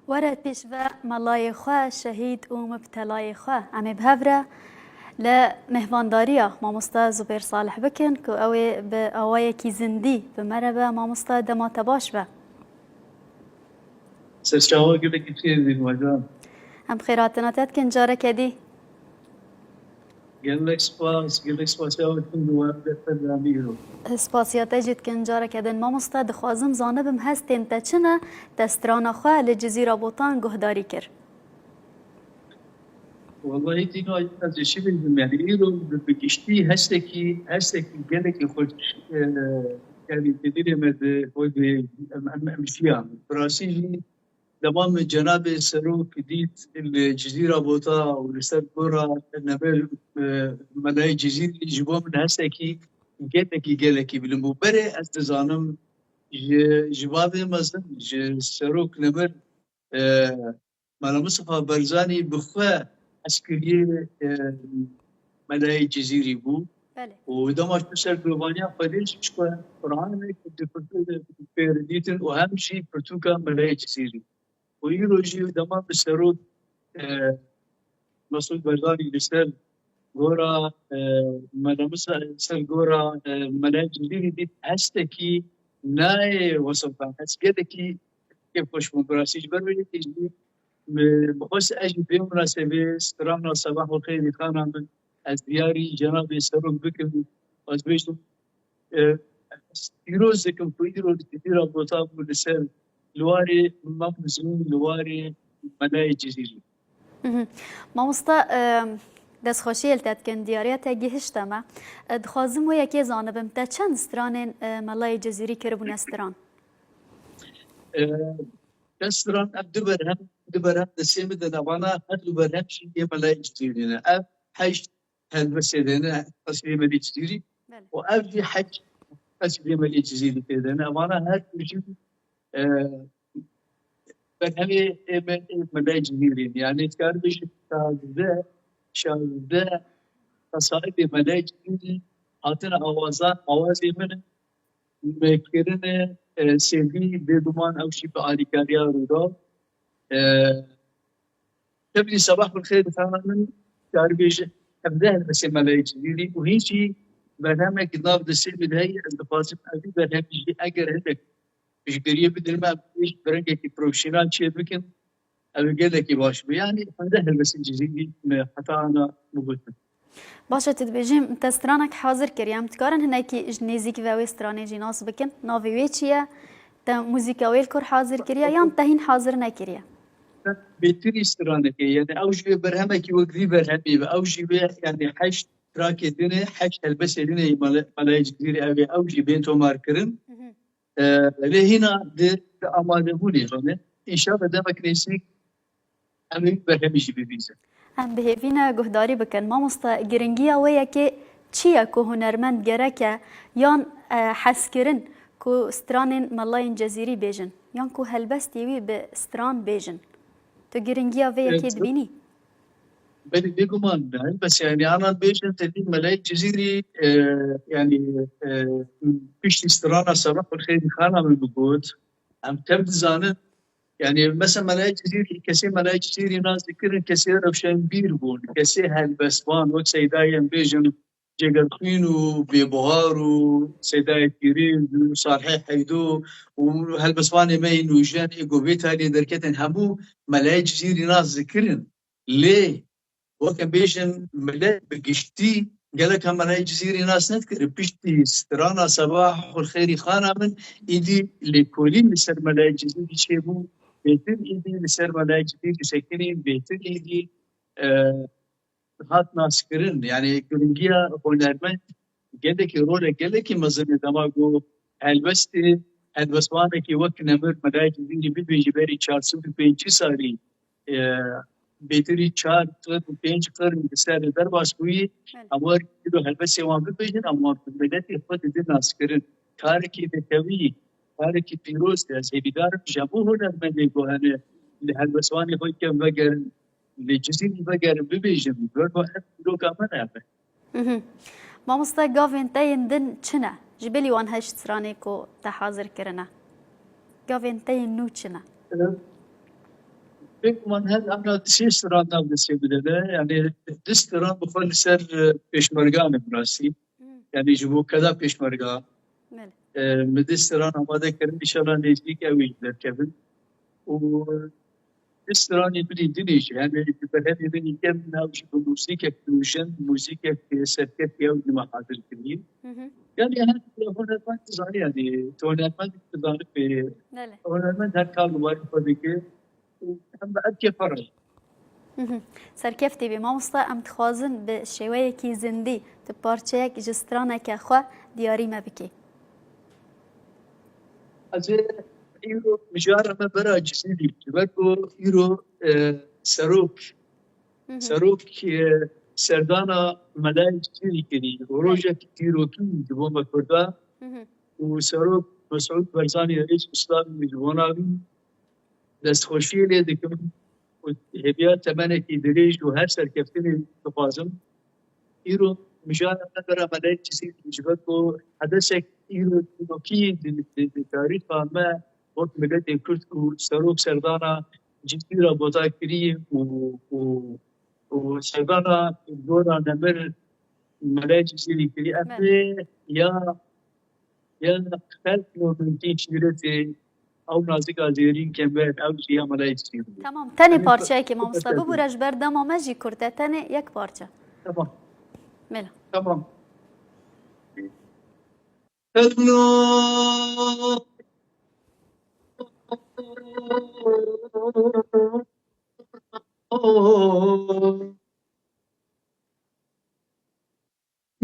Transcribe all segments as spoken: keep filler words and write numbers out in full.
Were pêş ve melayê xwe, şehîd û mibtelayê xwe. Em ê bi hev re li mêhvandariya mamoste Zubêr Salih bikin ku ew ê bi awayekî zindî bi me re be. Mamoste, dema te baş be. Serçawa gelekî xêr bî, Macan. Em xêratina te dikin careke dî. Gelek spas, gelek spasiya we dikim bi we re, te de amîro. Spasiya te jî dikin careke din. Mamoste, dixwazim zanibim hestên te çi ne, te strana xwe li Cizîra Botan guhdarî kir. Wellahî Tîno, ez ê çi bêjim, yani îro bi, bi giştî hestekî, hestekî gelekî xweş, e, yani di dilê me de xwe de em, em, em jiyan. Bi rastî jî dema min cenabê serok dît li Cizîra Bota û li ser gora Nemir, e, Melayê Cizîrî ji bo min hestekî gelekî, gelekî bilind bû. Berê ez dizanim ji, ji bavê mezin, ji serok Nemir, e, Mela Mustafa Barzanî bi xwe eskiriyê, e, Melayê Cizîrî bû. Belê. Û dema çû ser girovaniya Xwedê jî ji xwe Qur'anek di pirtûkê de pê re dîtin û hem jî pirtûka Melayê Cizîrî. Û îro jî dema bi serok, e, Mesûd Barzanî li ser gora, e, Mela Musa, ser gora, e, Melayê Cizîrî dît hestekî nayê wesifan. Hes gelekî kêfxweş bûm. Bi rastî ji ber wê yekê jî min bixwest ez jî bi vê minasebê strana Sebah û Xeyrî xana min ez diyarî cenabê serok bikim. Ez bêjim, e, pîroz dikim ku îro li Cizîra Bota bû li ser li warê Mam Zimîn, li warê Melayê Cizîrî. Mhm. Mamosta, e, destxweşiyê li te dikin, diyariya te gihişte me. E, dixwazim wê yekê zanibim, te çend stranên, e, Melayê Cizîrî kiribûne stran? E, Kes stran ev du berhem, du berhem destê min de ne, vana her du berhem jî yê Melayê Cizîrî ne. Ev heşt helbestê de ne, qesrê Melayê Cizîrî. Belê. Û ev jî heşt qesrê Melayê Cizîrî tê de ne. Vana her du jî, e, berhemê ê me, ê Melayê Cizîrî ne. Yani dikar bêjim şazdeh, şazdeh qesaîdê Melayê Cizîrî hatine awazan, awazê min in. Me kirine, e, sêvî, bêguman ew jî bi alîkariya Rûdaw. E, Tevlî Sebah bi xêr dixana min, karibêje hevdeh helbestê Melayê Cizîrî û hîn jî berhemek di nav destê min de heye, ez dixwazim ev berhemî jî eger hinek piştgiriyê bidin me, em ê jî bi rengekî profesyonel çê bikin. Ew ê gelekî baş bû. Yanî hevdeh helbestên Cizîrî me heta ana bigotin. Baş e, tu dibêjî te stranek hazir kiriye. Em dikarin hinekî ji nêzîk ve wê stranê jî nas bikin. Navê wê çi ye? Te muzîka wê li kur hazir kiriye yan te hîn hazir nekiriye? Bêtirî stranekê, yani ew jî wê berhemekî wek vî berhemî be. Ew jî wê, yani heşt trakê din e, heşt helbestê din e, Mele-, Melayê Cizîrî ew ê, ew jî bên tomar kirin. Mhm. E, lê hîna di, di amadebûnê de ne. Înşallah demek nêzîk em ê berhemî jî bibîzin. Em bi hêvî ne guhdarî bikin. Mamoste, giringiya wê yekê çi ye ku hunermend gerek e yan, e, hezkirin ku stranên Melayên Cizîrî bêjin? Yan ku helbestê wî bi stran bêjin? Tu giringiya vê yekê dibînî? Belê, bêguman, helbestê, yani, ana bêjin, te dî Melayê Cizîrî, e, yani, e, piştî strana Sebah û Xêrî xana min bigot, em tev dizanin, yani, mesela Melayê Cizîrî, kesê Melayê Cizîrî nas dikirin, kesê rewşenbîr bûn, kesê helbestvan, wek Seydayê em bêjin, Cegerxwîn û Bêbuhar û Seydayê Pîrîz û Salihê Heydo û helbestvanê me yên nûjen ê ku vê talê derketin, hemû Melayê Cizîrî nas dikirin. Lê weke bêjin, milet bi giştî gelek Melayê Cizîrî nas nedikir. Piştî strana Sebah û Xêrî xana min, îdî lêkolîn li ser Melayê Cizîrî çêbû, bêtir îdî li ser Melayê Cizîrî sekinîn, bêtir îdî, e, hat naskirin. Yani giringiya hunermend gelekî rolek gelekî mezin e dema ku helbestê, helbestvanekî wek Nemir Melayê Cizîrî bibêjî berî çar sed û pêncî salî, e, bêtirî çar qirn, pênc qirn li ser derbas bûyî, Belê. Em wer îro helbestê wan bibêjin, em wan bi miletê xwe didin naskirin. Karekî netewî, karekî pîroz e. Ez hêvîdar im ji hemû hunermendê ku hene li helbestvanê xwe kem vegerin, li Cizîrî vegerin bibêjin, wek ev dîroka me ne be. Mhm. Mamoste, gavên te yên din çi ne? Ji bilî wan heşt stranê ku te hazir kirine, gavên te yên nû çi ne? Ee, Bêguman her ana di sê stran nav destê bide de, yani di stran bi xwe li ser, e, pêşmergan e bi rastî. Hmm. Yani ji bo keda pêşmerga. Belê. E, min di stran amade kirin, inşallah nêzîk ew ê derkevin. Û di stranê min ê dinê jî, yani di berhemê min ê kevin nav jî bi muzîkek nûjen, muzîkek, e, serkevtî ew jî me hazir kiriye. Hı hı. Yani her hunermend dizane, yani tu hunermend dizane pê, Belê. hunermend her kar li warê xwe dike. Em bi ev kêfa re. Mhm. Serkeftî bî mamosta, em dixwazin bi şêweyekî zindî tu parçeyek ji straneke xwe diyarî me bikî. Ez ê îro mijara me bera Cizîrî, ji ber ku îro, e, serok, Mhm. serok, e, serdana Melayê Cizîrî kirî. Û rojek dîrokî ji bo me Kurda. Mhm. Û serok Mesûd Barzanî, reîs Îslamî ji bo navî. Destxweşiyê lê dikim û hêviya temenekî dirêj û her serkeftinê dixwazim. Îro mijara me bera Melayê Cizîrî ji ber ku hedesek îro dîrokî di, di, di tarîxa me wek miletê Kurd û serok serdana Cizîra bota kirî û, û, û serdana Gora Nemir Melayê Cizîrî kirî. Em Belê. ê ya Ya xelk û mimkîn şîretê ew nazika zêrîn kemer, ew jî ya Melayê Cizîrî bû. Tamam, tenê Tenê parçeyekê par-, mamosta parçeyekê. bibûre ji ber dema me jî kurt e, tenê yek parça. Tamam. Mela. Tamam. Xelk û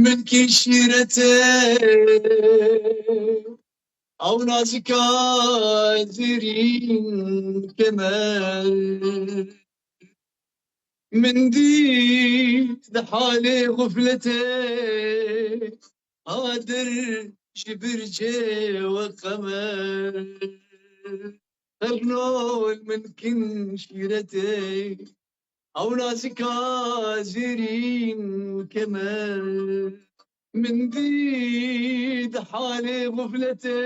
Min kî şîretê ew nazika zêrîn kemer. Min dî di halê xufletê hadir ji bircê we qemer. Xelk û min kî şîretê ew nazika zêrîn kemer. Min dî di halê xufletê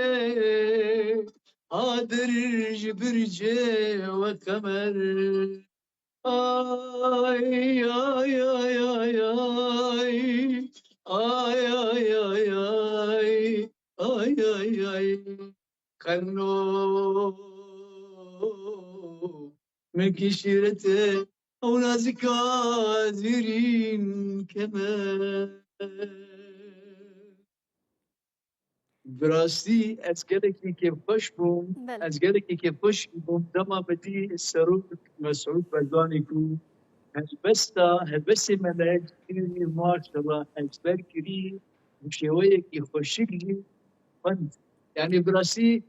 hadir ji bircê we qemer. Ay, ay, ay, ay, ay. Ay, ay, ay, ay. Ay, ay, ay. Xelk û min kî şîretê ew nazika zêrîn kemer. Bi rastî ez gelekî kêfxweş bûm. Belê. Ez gelekî kêfxweş bûm dema min dî serok Mesûd Barzanî ku helbesta, helbestê Melayê Cizîrî maşallah ezber kirî, bi şêweyekî xweşik jî xwend. Yani bi rastî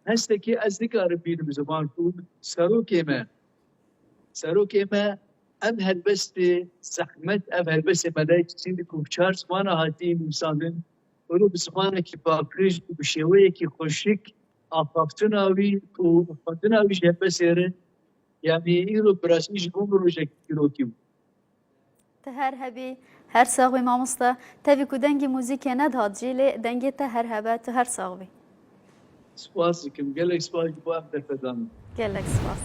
hestekî ez nikarim bînim ziman ku serokê me, serokê me ev helbestê zehmet, ev helbestê Melayê Cizîrî ku bi çar zimana hatiye nivîsandin, wilo bi zimanekî paqij û bi şêweyekî xweşik axaftina wî û xwendina wî ji helbestê re, yani îro bi rastî ji bo min rojekî dîrokî bû. Tu her hebî, her sax bî mamoste. Tevî ku dengê muzîkê nedihat jî, lê dengê te her hebe, tu her sax bî. Spas dikim. Gelek spas ji bo ev derfetan. Gelek spas.